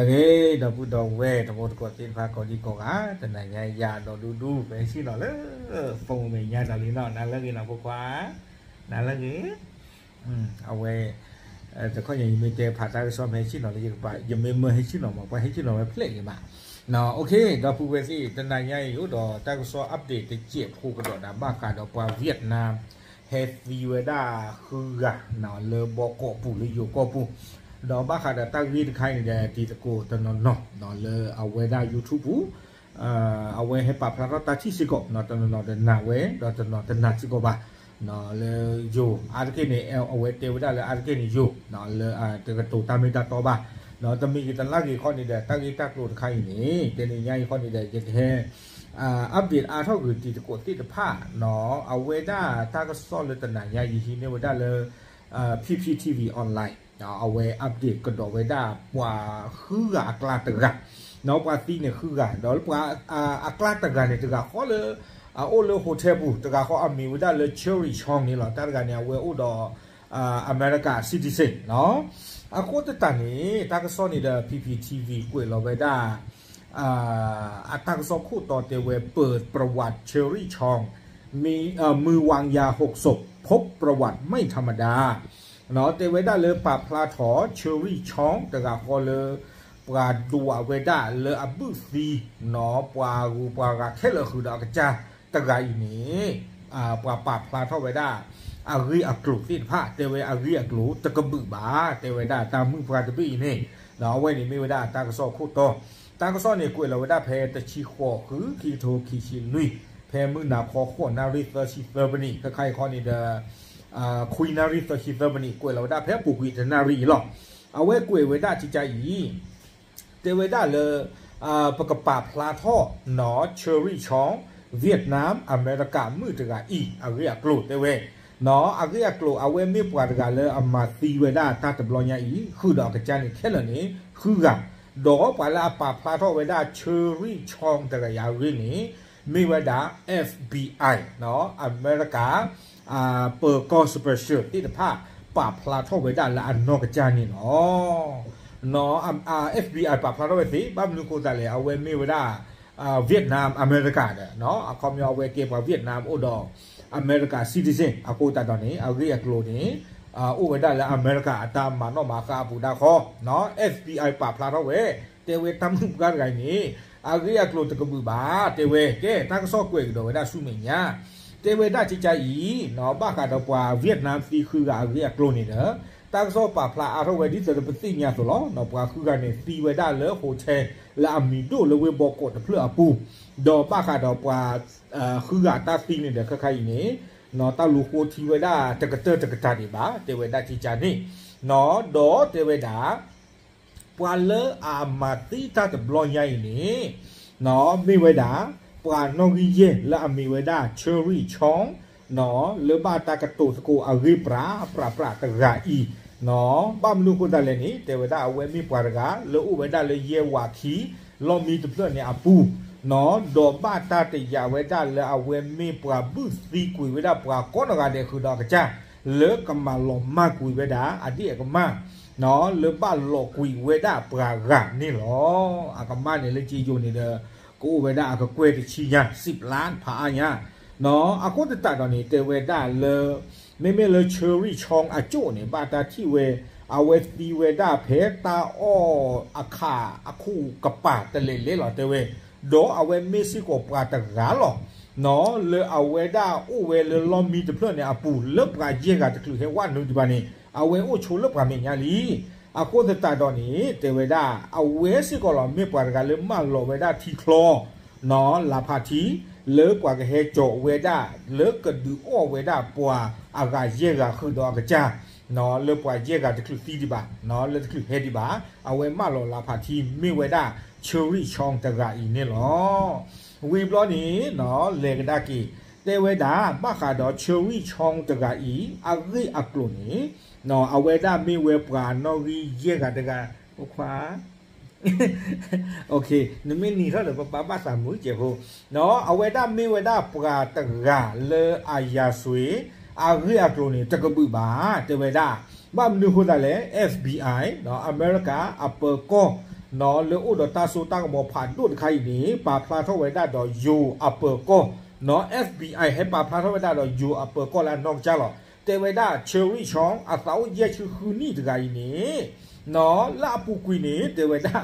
ဂ့ၤ ဒီပုၢ်ဒီဝဲၢ်တံၤသကိးသ့ၣ်တဖၣ် ကိးဒံကိးဂၤ တနၤညါယၤဒီးဒူဒူ ပဟဲဆ့ၣ်နီၤလၢ phone မဲာ်ညါဒီးလံနီၤ နၤလၢဂ့ၤနီၤဖိခွါ နၤလၢဂ့ၤ အဝဲ တခီညါယမ့ၢ်တဲဖးတၢ်ကစီၣ်မ့ၢ်ဟဲဆ့ၣ်နီၤလၢယကပၤ ယမ့ၢ်မၢဟဲဆ့ၣ်နီၤမး ပှၤဟဲဆ့ၣ်နီၤဝဲဖျဲၣ်ဂ့ၤမး OK ဒီပုၢ်ဝဲၢ်သ့ၣ် တနၤညါအံၤအိၣ်ဒီးတၢ်ကစီၣ် update တစဲးဖိကဒီးဒီး ဘၣ်ဃးဒီးပှၤ Vietnam ဟဲသံဝဲဒၣ်ဃုဂၤ လၢဘီကီၢ်ပူၤလၢယိၤကီၢ်ပူၤ ဒီးဘၣ်ဃးဒီးတၢ်ဂ့ၢ်တခါအံၤန့ၣ်ဒီး တံၤသကိးတနီၤနီၤ လၢအဝဲဒၣ် YouTube ပူၤ အဝဲဟဲပာ်ဖျါထီၣ်တၢ်ထံၣ်စ့ၢ်ကီး တနီၤနီၤဒီးနာ်ဝဲ ဒီးတနီၤတနာ်စ့ၢ်ကီးဘၣ် လၢယိၤ အါတက့ၢ်န့ၣ် အဝဲတဲဝဲဒၣ်လၢအါတက့ၢ်န့ၣ်ယိၤ လၢတကတိၤတၢ်မ့ၢ်တၢ်တီဘၣ် ဒီးတမံၤဂ့ၤတလါဂ့ၤခီန့ၣ်ဒီး တၢ်ဂ့ၢ်တၢ်ကျိၤတခါအံၤန့ၣ် တနံၤညါအံၤခီန့ၣ်ဒီး ယကဟဲ update အါထီၣ်ကွံာ်တံၤသကိးသ့ၣ်တဖၣ် အဝဲဒၣ်တၢ်ကစီၣ်လၢတနၤညါအံၤဟံးန့ၢ်ဝဲဒၣ်လၢ P P T V online အဝဲ update ကဒီးဝဲဒၣ် ပှၤဃုဂၤအကျါတဂၤ ပှၤသံန့ၣ်ဃုဂၤ ဒီးပှၤအကျါတဂၤန့ၣ် တဂၤဃီလၢ အအိၣ်လၢ hotel ပူၤ တဂၤဃီအမံၤဝဲဒၣ်လၢ Cherry Chong န့ၣ်လီၤ. တၢ်တဂၤန့ၣ် အဝဲအိၣ်ဒီး အမဲရကၤ citizen လီၤ. အဃိသတးန့ၣ် တၢ်ကစီၣ်န့ၣ်ဒီး P P T V ကွဲးလီၤဝဲဒၣ် အတၢ်ကစီၣ်ခိၣ်တီတဲဝဲ เปิดประวัติ Cherry Chong มี เอ่อ มือวางยาหกศพ พบประวัติไม่ธรรมดา တဲဝဲဒၣ်လၢပာ်ဖျါထီၣ် Cherry Chong တဂၤဃီလၢ ပှၤဒွးဝဲဒၣ်လၢအဘုၣ်သံ ပှၤဂုၤပှၤဂၤခဲလၢာ်ဃုာ်ဒီးအကစၢ်တဂၤအံၤန့ၣ် ပှၤပာ်ဖျါထီၣ်ဝဲဒၣ် အဂ့ၢ်အကျိၤသ့ၣ်တဖၣ် တဲဝဲအဂ့ၢ်အကျိၤတကဘုၣ်ဘၣ် တဲဝဲဒၣ်တၢ်မုၣ်ပှၢ်တဘ့ၣ်အံၤန့ၣ် အဝဲန့ၣ်မ့ၢ်ဝဲဒၣ်တၢ်ကစီၣ်ခိၣ်တီ တၢ်ကစီၣ်န့ၣ်ကွဲးလီၤဝဲဒၣ်ဖဲတဆံဃိး ဃု ခံကထိခံဆံလွံၢ် ဖဲမုၢ်နၤခီ ဃိးနၣ်ရံၣ်သၢဆံသၢမံးနံး ခဲခါအံၤခီန့ၣ်ဒီး ခွံနၣ်ရံၣ်သၢဆံသၢမံးနံး ကွဲးလီၤဝဲဒၣ်ဖဲအပူၤကွံာ်တနၣ်ရံၣ်အံၤလီၤ. အဝဲကွဲးဝဲဒၣ်ကကါအံၤ တဲဝဲဒၣ်လၢ ပကပာ်ဖျါထီၣ် နီၢ် Cherry Chong Vietnam အမဲရကၤမုၣ်တဂၤအံၤ အဂ့ၢ်အကျိၤတဲဝဲ နီၢ် အဂ့ၢ်အကျိၤ အဝဲမ့ၢ်ပှၤတဂၤလၢအမၤသံဝဲဒၣ်တၢ်တဘျီညါအံၤ ဃုာ်ဒီးအကစၢ်န့ၣ်ခဲလၢာ်န့ၣ် ဃုဂၤ ဒီးပှၤလၢအပာ်ဖျါထီၣ်ဝဲဒၣ် Cherry Chong တဂၤအံၤအဂ့ၢ်န့ၣ် မ့ၢ်ဝဲဒၣ် FBI နီၢ် အမဲရကၤ ပၢၤကီၢ် special သ့ၣ်တဖၣ် ပာ်ဖျါထီၣ်ဝဲဒၣ်လၢအနီၢ်ကစၢ်န့ၣ်လီၤ. နီၢ် FBI ပာ်ဖျါထီၣ်ဝဲသ့ ဘၣ်မနုၤအဃိသတးလဲၣ် အဝဲမ့ၢ်ဝဲဒၣ် Vietnam အမဲရကၤဒီး အခီပညီအဝဲကဲပှၤ Vietnam အိၣ်ဒီး အမဲရကၤ citizen အဃိသတးဒီးန့ၣ် အဂ့ၢ်အကျိၤန့ၣ် အိၣ်ဝဲဒၣ်လၢအမဲရကၤအတၢ်မၤနီၣ်မၤဃါအပူၤဒၣ်ဃီ နီၢ် FBI ပာ်ဖျါထီၣ်ဝဲ တဲဝဲတၢ်မုၣ်ပှၢ်တဂၤအံၤန့ၣ် အဂ့ၢ်အကျိၤတကဘုၣ်ဘၣ် တဲဝဲ ကဲတၢ်ကစီၣ်ကွဲးကဒီးဝဲဒၣ်ဆူမဲာ်ညါ တဲဝဲဒၣ်ကကါအံၤ နီၢ် ဘၣ်ဃးဒီးပှၤ Vietnam သံဃုဂၤအဂ့ၢ်အကျိၤန့ၣ်ဒီး တၢ်ကစီၣ်ပာ်ဖျါအါထီၣ်ဝဲဒ်သိးဒီးပသ့ၣ်ညါအသိးလီၤ. နီၢ် ပှၤဃုဂၤန့ၣ် သံဝဲဒၣ်လၢ hotel လၢအမံၤဒိၣ်လၢဝ့ၢ်ဘီကီးတဖျၢၣ်အပူၤ ဒီးဘၣ်ဃးဒီးပှၤ ဃုဂၤတၢ်သံန့ၣ်ဒီး ခဲခါအံၤန့ၣ် နီၢ် တၢ်လူၤဃိထံဝဲဒၣ်တကတၢၢ်တကတၢၢ်ဒံးဘၣ် တဲဝဲဒၣ်ကကါန့ၣ် နီၢ် ဒီးတဲဝဲဒၣ် ပှၤလၢအမၤသံတၢ်တဘျီညါအံၤန့ၣ် နီၢ် မ့ၢ်ဝဲဒၣ် ပှၤနီၣ်ဂံၢ်ယဲၢ်လၢအမ့ၢ်ဝဲဒၣ် Cherry Chong နီၢ် လၢဘၣ်တၢ်ကတိၤသကိးအဂ့ၢ်ပြးပြးပြးတဂၤအံၤ နီၢ် ဘၣ်မနုၤအဃိသတးလဲၣ်န့ၣ် တဲဝဲဒၣ်အဝဲမ့ၢ်ပှၤတဂၤလၢအိၣ်ဝဲဒၣ်လၢယဲၢ်ဝးခံ လီၢ်မံတဖျၢၣ်န့ၣ်အပူၤ နီၢ် ဒီးဘၣ်တၢ်တယာ်ဝဲဒၣ်လၢအဝဲမ့ၢ်ပှၤဘုၣ်သံကွံာ်ဝဲဒၣ်ပှၤကိးနီၢ်ဂၤဒဲးဃုာ်ဒီးအကစၢ် လၢကမၤလီၤမၢ်ကွံာ်ဝဲဒၣ် အဒ့ၣ်အကမၢ် နီၢ် လၢဘၣ်လီၤကွံာ်ဝဲဒၣ်ပှၤဂၤန့ၣ်လီၤ. အကမၢ်န့ၣ်လၢက့ယိၤန့ၣ်ဒီး ကအိၣ်ဝဲဒၣ်အကကွဲၢ်တဆံညါ စံးပျါဖးအါညါ နီၢ် အဃိသတးဒီးန့ၣ် တဲဝဲဒၣ်လၢ မ့မ့ၢ်လၢ Cherry Chong အကၠိၣ်န့ၣ် ဘၣ်တၢ်ထံၣ်ဝဲ အဝဲသံဝဲဒၣ်ဖဲတၢ်အီၣ်အခးအခိၣ်ကပၤတလဲၤလဲၤလီၤ တဲဝဲ ဒီးအဝဲမ့ၢ်စ့ၢ်ကီးပှၤတဂၤလီၤ နီၢ် လၢအဝဲဒၣ်အိၣ်ဝဲလၢလီၢ်မံတဖျၢၣ်န့ၣ်အပူၤ လၢပှၤယဲၢ်ဂၤတချုးဟဲဝဲနုာ်ဒံးဘၣ်န့ၣ် အဝဲအိၣ်ဆိးလၢပှၤမဲာ်ညါလံ. အဃိသတးဒီးန့ၣ် တဲဝဲဒၣ် အဝဲစ့ၢ်ကီးလီၤ မ့ၢ်ပှၤတဂၤလၢမၢလီၤဝဲဒၣ်ထံချီ နီၢ် လၤဖးထံ လၢပှၤကဟဲကၠီၤဝဲဒၣ် လၢကဒုးအီၣ်ဝဲဒၣ်ပှၤအဂၤယဲၢ်ဂၤဃုာ်ဒီးအကစၢ် နီၢ် လၢပှၤယဲၢ်ဂၤတချုးသံဒံးဘၣ် နီၢ် လၢတချုးဟဲဒံးဘၣ် အဝဲမၢလီၤလၤဖးထံ မ့ၢ်ဝဲဒၣ် Cherry Chong တဂၤအံၤန့ၣ်လီၤ. ဝံၤဘျီန့ၣ် နီၢ် လဲၤကဒါက့ၤ တဲဝဲဒၣ် ဘၣ်ဃးဒီး Cherry Chong တဂၤအံၤ အဂ့ၢ်အကျိၤန့ၣ် နီၢ် အဝဲဒၣ်မ့ၢ်ဝဲပှၤနီၣ်ဂံၢ်ယဲၢ်ဂၤတဂၤ ဖိခွါ နမ့ၢ်နံၤထီၣ်ဒီး ပပာ်ဘၣ်သးမုာ်ကဲးဖိ နီၢ် အဝဲဒၣ်မ့ၢ်ဝဲဒၣ်ပှၤတဂၤလၢအယၤစွ့ၤ အဂ့ၢ်အကျိၤန့ၣ် တကဘုၣ်ဘၣ် တဲဝဲဒၣ် ဘၣ်မနုၤအဃိသတးလဲၣ် FBI နီၢ် အမဲရကၤအပၢၤကီၢ် လၢအိၣ်ဒီးတၢ်စိတၢ်ကမီၤဖးဒိၣ်တခါအံၤန့ၣ် ပာ်ဖျါထီၣ်ဝဲဒၣ်ဒီးယိၤအပၢၤကီၢ်, နီၢ် FBI ဟဲပာ်ဖျါထီၣ်ဝဲဒၣ်ဒီးယိၤအပၢၤကီၢ်လၢအနီၢ်ကစၢ်လီၤ. တဲဝဲဒၣ် Cherie Chong အသးအိၣ်ယဲၢ်ဆံဃုနံၣ်တဂၤအံၤန့ၣ် နီၢ် လၢအပူၤကွံာ်န့ၣ် တဲဝဲဒၣ်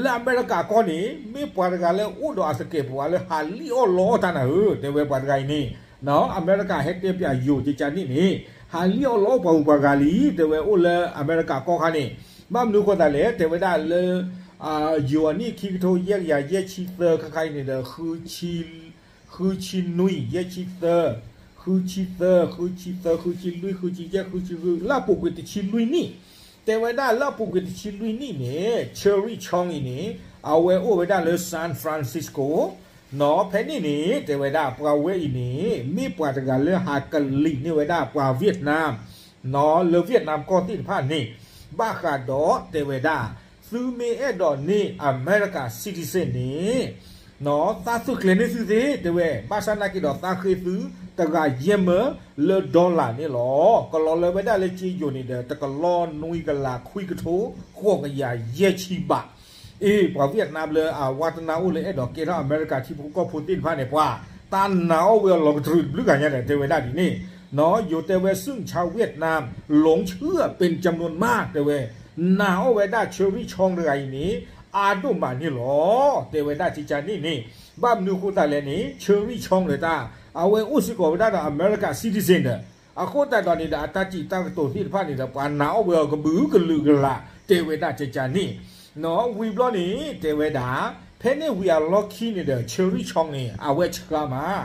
လၢအမဲရကၤကီၢ်န့ၣ် မ့ၢ်ပှၤတဂၤလၢအိၣ်ဒီးအသကဲာ်ပဝးလၢဟးလံၣ်အီၣ်လီအီၣ်တၢ်နၤဧၢ, တဲဝဲပှၤတဂၤအံၤန့ၣ် နီၢ် အမဲရကၤဟဲတဲပၠးယိၤကကန့ၣ်န့ၣ် ဟးလံၣ်အီၣ်လီအီၣ်ပှၤဂုၤပှၤဂၤလံ, တဲဝဲအိၣ်လၢအမဲရကၤကီၢ်ခါန့ၣ် ဘၣ်မနုၤအဃိသတးလဲၣ်, တဲဝဲဒၣ်လၢ ယိၤအနံၣ်ခံကထိယဲၢ်ကယၤယဲၢ်ဆံသၢခါခါအံၤန့ၣ်ဒီး ဃုဆံနွံ, ယဲၢ်ဆံသၢ, ဃုဆံသၢ, ဃုဆံသၢ, ဃုဆံလွံၢ်, ဃုဆံယဲၢ်, ဃုဆံဃု, လၢအပူၤကွံာ်တဆံလွံၢ်နံၣ်, တဲဝဲဒၣ်လၢအပူၤကွံာ်တဆံလွံၢ်နံၣ်န့ၣ် Cherie Chong အံၤန့ၣ် အဝဲအိၣ်ဝဲဒၣ်လၢ San Francisco, နီၢ် ဖဲန့ၣ်န့ၣ် တဲဝဲဒၣ်ပှၤဝဲအံၤန့ၣ် မ့ၢ်ပှၤတဂၤလၢဟးကလံာ်န့ၢ်ဝဲဒၣ်ပှၤ Vietnam နီၢ် လၢ Vietnam ကီၢ်သ့ၣ်တဖၣ်န့ၣ် ဘၣ်ဃးဒီးတဲဝဲဒၣ် သုမ့ၢ်အဲၣ်ဒိးန့ၢ်အမဲရကၤ citizen န့ၣ် နီၢ် သးသုးကျဲၤန့ၢ်သုသ့ တဲဝဲ, ဘၣ်ဆၣ်နာ်က့ဒီးသးဃ့သုတဂၤယဲၢ်မၢလၢ dollar န့ၣ်လီၤ. ကလီၤလၢဝဲဒၣ်လၢကၠ့ယိၤန့ၣ်ဒီး တကလီနွံကလးခွံကထိဃိးကယၤယဲၢ်ဆံဘး အ့ ပှၤ Vietnam လၢအဝါတနါအိၣ်လၢအဲၣ်ဒိးကဲထီၣ်အမဲရကၤထံဖိကီၢ်ဖိသ့ၣ်တဖၣ်န့ၣ် ပှၤတၢ်နာ်အီၣ်ဝဲအလီၤကတြူၢ်တဘျုးဂၤညါဒီး တဲဝဲဒၣ်ဒ်န့ၣ်, နီၢ် ယိၤတဲဝဲ ဆူၣ်ဆါ Vietnam လီၤဆှၢ ပ့ၣ်ကၠမ်နူၣ်မး တဲဝဲ, နာ်အီၣ်ဝဲဒၣ် Cherie Chong တဂၤအံၤန့ၣ် အါဒိၣ်မးန့ၣ်လီၤ. တဲဝဲဒၣ်ကကန့ၣ်န့ၣ် ဘၣ်မနုၤအဃိသတးလဲၣ်န့ၣ် Cherie Chong ဒီးတၢ် အဝဲအိၣ်စ့ၢ်ကီးဝဲဒၣ်ဒီးအမဲရကၤ citizen ဒီး အဃိသတးဒီးန့ၣ်ဒီး အတၢ်စံးတၢ်ကတိၤသ့ၣ်တဖၣ်န့ၣ်ဒီး ပှၤနာ်အီၣ်ဝဲအီၤကဘုးကလုာ်ကလး တဲဝဲဒၣ်ကကန့ၣ်, နီၢ် ဝံၤဘျီန့ၣ် တဲဝဲဒၣ် ဖဲန့ၣ်ဝံၤအလီၢ်ခံန့ၣ်ဒီး Cherie Chong န့ၣ် အဝဲဆှါမး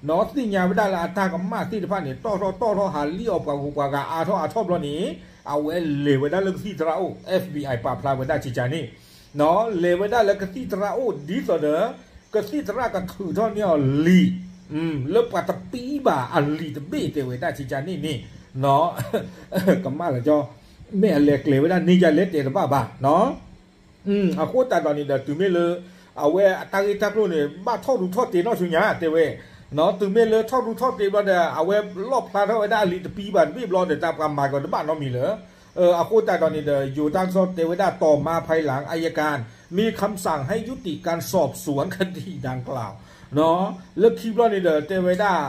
နီၢ် သ့ၣ်ညါဝဲဒၣ်လၢအတၢ်ကမၣ်သ့ၣ်တဖၣ်န့ၣ် တီၣ်ထီၣ်တီၣ်ထီၣ် ဟးလံၣ်အီၣ်ပှၤဂုၤပှၤဂၤအါထီၣ်အါထီၣ်ဘျီန့ၣ် အဝဲလဲၤဝဲဒၣ်လၢကသံၣ်သရၣ်အိၣ် FBI ပာ်ဖျါဝဲဒၣ်ကကန့ၣ်, နီၢ် လဲၤဝဲဒၣ်လၢကသံၣ်သရၣ်အိၣ်ဒ်သိးဒီး ကသံၣ်သရၣ်ကထုးထီၣ်န့ၢ်အီၤလံာ် လၢပှၤတပံဘၣ်အလံာ်တဘ့ၣ် တဲဝဲဒၣ်ကကန့ၣ်န့ၣ်, နီၢ် ကမၣ်လၢကၠီ မ့ၢ်အလဲၤကျဲၤဝဲဒၣ်န့ၢ်ယၤလဲၤတဲတဘၣ်ဘၣ် နီၢ် အဃိသတးဒီးန့ၣ်ဒီး တုၤမ့ၢ်လၢ အဝဲအတၢ်ဂ့ၢ်တၢ်ကျိၤန့ၣ် ဘၣ်ထီၣ်ရူးထီၣ်တ့ၤနီၣ်ဆူညါ တဲဝဲ, နီၢ် တုၤမ့ၢ်လၢထီၣ်ရူးထီၣ်တ့ၤဘျီဒီး အဝဲလီၣ်ဖျါထီၣ်ဝဲဒၣ်အလံာ်တပံဘၣ်တဘ့ၣ်ဘျီဒီး တၢ်ပှၤမၤကီးတဘၣ်နီတမံၤလၢ အဃိသတးဒီးန့ၣ်ဒီး ယိၤတၢ်ကစီၣ်တဲဝဲဒၣ် ต่อมาภายหลัง อัยการ มีคำสั่งให้ยุติการสอบสวนคดีดังกล่าว နီၢ် လၢခံဘျီန့ၣ်ဒီး တဲဝဲဒၣ်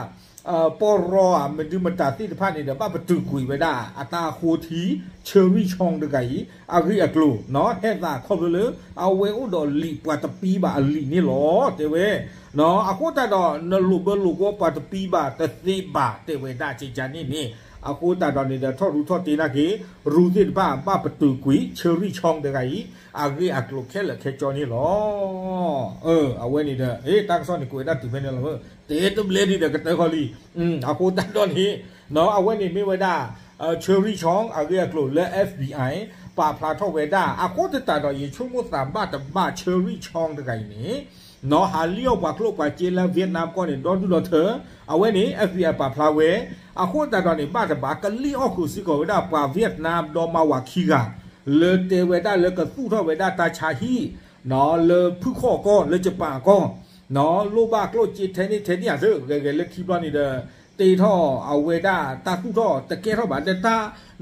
ပီၢ်ရီဧါ မဒုမတၤသ့ၣ်တဖၣ်န့ၣ်ဒီး ဘၣ်ပတုာ်ကွံာ်ဝဲဒၣ် အတၢ်ဃိထံ Cherie Chong တဂၤအံၤ အဂ့ၢ်အကျိၤ နီၢ် ဟဲသးခီဖျိလၢ အဝဲအိၣ်ဒီးလံာ်ပှၤတပံဘၣ်အလံာ်န့ၣ်လီၤ တဲဝဲ, နီၢ် အဃိသတးဒီး နလိာ်ဘၢလိာ်ကွီပှၤတပံဘၣ်တသ့ဘၣ် တဲဝဲဒၣ်ကကန့ၣ်န့ၣ်, အဃိသတးဒီးန့ၣ်ဒီး ထီၣ်ရူးထီၣ်တ့ၤနာ်က့ၤ ရူးသ့ၣ်တဖၣ် ဘၣ်ပတုာ်ကွံာ် Cherie Chong တဂၤအံၤ အဂ့ၢ်အကျိၤခဲလၢာ်ခဲဆ့န့ၣ်လီၤ. အဝဲန့ၣ်ဒီး တၢ်ကစီၣ်န့ၣ်ကွဲးဝဲဒၣ်တုၤဖဲန့ၣ်လီၤ, တဲတဘျဲဒ်ဒီးကတၢၢ်ခီလံ, အဃိသတးဒီးန့ၣ် အဝဲန့ၣ်မ့ၢ်ဝဲဒၣ် Cherie Chong အဂ့ၢ်အကျိၤလၢ FBI ပာ်ဖျါထီၣ်ဝဲဒၣ် အဃိသတးဒီး ယဆိကမိၣ်သးဘၣ်တဘၣ် Cherie Chong တဂၤအံၤန့ၣ် နီၢ် ဟးလံၣ်အီၣ်ပှၤကျိၣ်ပှၤစ့လၢ Vietnam ကီၢ်န့ၣ် ဒီဒူၣ်ဒီထၢ အဝဲန့ၣ် FBI ပာ်ဖျါဝဲ, အဃိသတးဒီးန့ၣ် ဘၣ်တဘၣ်ကလံၣ်အီၣ်ဃုာ်စ့ၢ်ကီးဝဲဒၣ်ပှၤ Vietnam ဒီမါဝၤခံဂၤ လၢတဲဝဲဒၣ်လၢကသူၣ်ထီၣ်ဝဲဒၣ်တၢ်ဆါဟံၣ် နီၢ် လၢဖုၣ်ခီၣ်ကီၢ် လၢယပၣ်ကီၢ် နီၢ် လိၣ်ဘၣ်ကျိၣ်စ့ထဲန့ၣ်ထဲန့ၣ်ဧါသၢ ဂဲၤဂဲၤလၢခံဘျီန့ၣ်ဒီး တ့ထီၣ်အဝဲဒၣ်တၢ်သူၣ်ထီၣ်တကဲထီၣ်ဘၣ် ဒီးတၢ်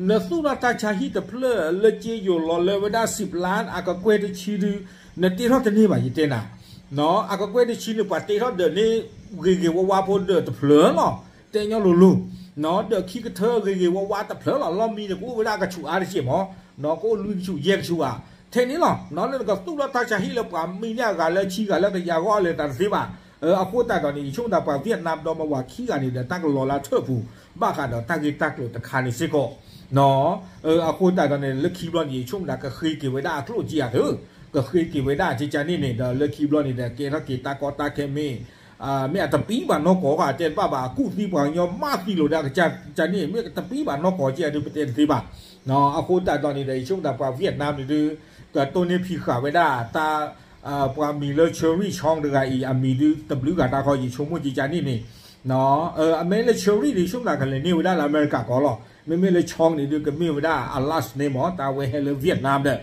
နသူၣ်ထီၣ်တၢ်ဆါဟံၣ်တဖျၢၣ်လၢကၠ့ယိၤလီၤလၢဝဲဒၣ် စံးပျၢ အကကွဲၢ်တဆံဒု နတ့ထီၣ်တန့ၢ်ဘၣ် ယတဲနၤ, နီၢ် အကကွဲၢ်တဆံန့ၣ် ပှၤတ့ထီၣ်ဒီးန့ၣ် ဂ့ၤဂ့ၤဝါဝါဖိဒီးတဖျၢၣ်လီၤ, တဲညီလိၤလိၤ, နီၢ် ဒီးခံကထၢဂ့ၤဂ့ၤဝါဝါတဖျၢၣ်လီၤ, လီၢ်မံန့ၣ် ကအိၣ်ဝဲဒၣ်ကဆူးအါတက့ၢ်မး, နီၢ် ကအိၣ်လွံၢ်ကဆူးယဲၢ်ကဆူးဧါ, ထဲန့ၣ်လီၤ, နီၢ် လၢနကသူၣ်ထီၣ်တၢ်ဆါဟံၣ်လၢပှၤမံန့ၢ်အဂၤလၢဆံဂၤလၢကယၤဂီၢ်အလဲၤသးတသ့ဘၣ်, အဃိသတးဒီးန့ၣ် ယဆိကမိၣ်သးပှၤ Vietnam ဒီမါဝၤခံဂၤန့ၣ်ဒီး တၢ်ကလီၤလၢထၢၣ်ပူၤ ဘၣ်ဃးဒီးတၢ်ဂ့ၢ်တၢ်ကျိၤတခါန့ၣ်စ့ၢ်ကီး, နီၢ် အဃိသတးဒီးန့ၣ် လၢခံဘျီန့ၣ် ယဆိကမိၣ်သးကဃ့က့ၤဝဲဒၣ်အကျိၣ်ကၠ့ဧါသၢ, ကဃ့က့ၤဝဲဒၣ်ကကန့ၣ်န့ၣ်ဒီး လၢခံဘျီန့ၣ်ဒီး ကဲထီၣ်က့ၤတၢ်ကီတၢ်ခဲမ့ၢ် မ့ၢ်အတပံဘၣ်နီၢ်ကီၢ်ဘၣ် တဲတဘၣ်ဘၣ် အကူၣ်သံပှၤကညီမးသံလိာ်ဒၣ်ကကန့ၣ် မ့ၢ်တပံဘၣ်နီၢ်ကီၢ်က့ဧါဒုး ပတဲတသ့ဘၣ်, နီၢ် အဃိသတးဒီးန့ၣ်ဒီး ယဆိကမိၣ်သးပှၤ Vietnam န့ၣ်ဒုး ကတိၢ်န့ၢ်ဖံးဃာ်ဝဲဒၣ်တၢ် ပှၤမံၤလၢ Cherie Chong တဂၤအံၤ အမံၤဒုးတဘျုးဂၤတၢ်ခီ ယဆိကမိၣ်ကကန့ၣ်န့ၣ်, အမ့ၢ်လၢ Cherie န့ၣ် ယဆိကမိၣ်သးကလဲၤန့ၢ်ဝဲဒၣ်လၢအမဲရကၤကီၢ်လီၤ, မ့မ့ၢ်လၢ Chong န့ၣ်ဒုး ကမ့ၢ်ဝဲဒၣ်အ last name မး တၢ်ဝဲဟဲလၢ Vietnam ဒီး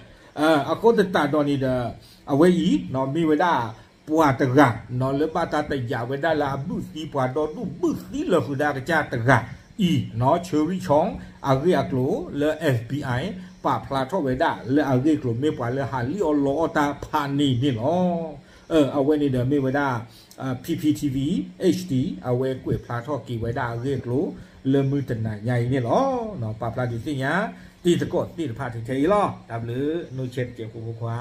အဃိသတးဒီးန့ၣ်ဒီး အဝဲအံၤ နီၢ် မ့ၢ်ဝဲဒၣ် ပှၤတဂၤ နီၢ် လၢဘၣ်တၢ်တယာ်ဝဲဒၣ်လၢအဘုၣ်သံပှၤဒီဒူၣ်ဘုၣ်သံလၢာ်ဃုာ်ဒၣ်ကစၢ်တဂၤအံၤ နီၢ် Cherie Chong အဂ့ၢ်အကျိၤလၢ FBI ပာ်ဖျါထီၣ်ဝဲဒၣ်လၢအဂ့ၢ်အကျိၤ မ့ၢ်ပှၤလၢဟးလံၣ်အီၣ်လီအီၣ်တၢ်ဖးန့ၣ်န့ၣ်လီၤ. အဝဲန့ၣ်ဒီးမ့ၢ်ဝဲဒၣ် P P T V H D အဝဲကွဲးဖျါထီၣ်က့ၤဝဲဒၣ်အဂ့ၢ်အကျိၤ လၢမုၢ်တနၤညါအံၤန့ၣ်လီၤ. ပာ်ဖျါဒုးသ့ၣ်ညါ တံၤသကိးသ့ၣ်တဖၣ်ထဲအံၤလီၤ. တၢ်ဘျုး နုၢ်ဆဲးတကဲးဖိဖိခွါ,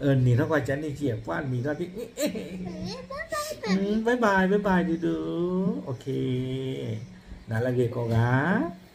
န့ၢ်ထီၣ်ကွၢ်ကန့ၣ်ကဲး ပှၢ်န့ၢ်ထီၣ်တ့ၢ် bye bye bye bye ဒုဒု, နၤလၢအဂ့ၤကိးဂၤ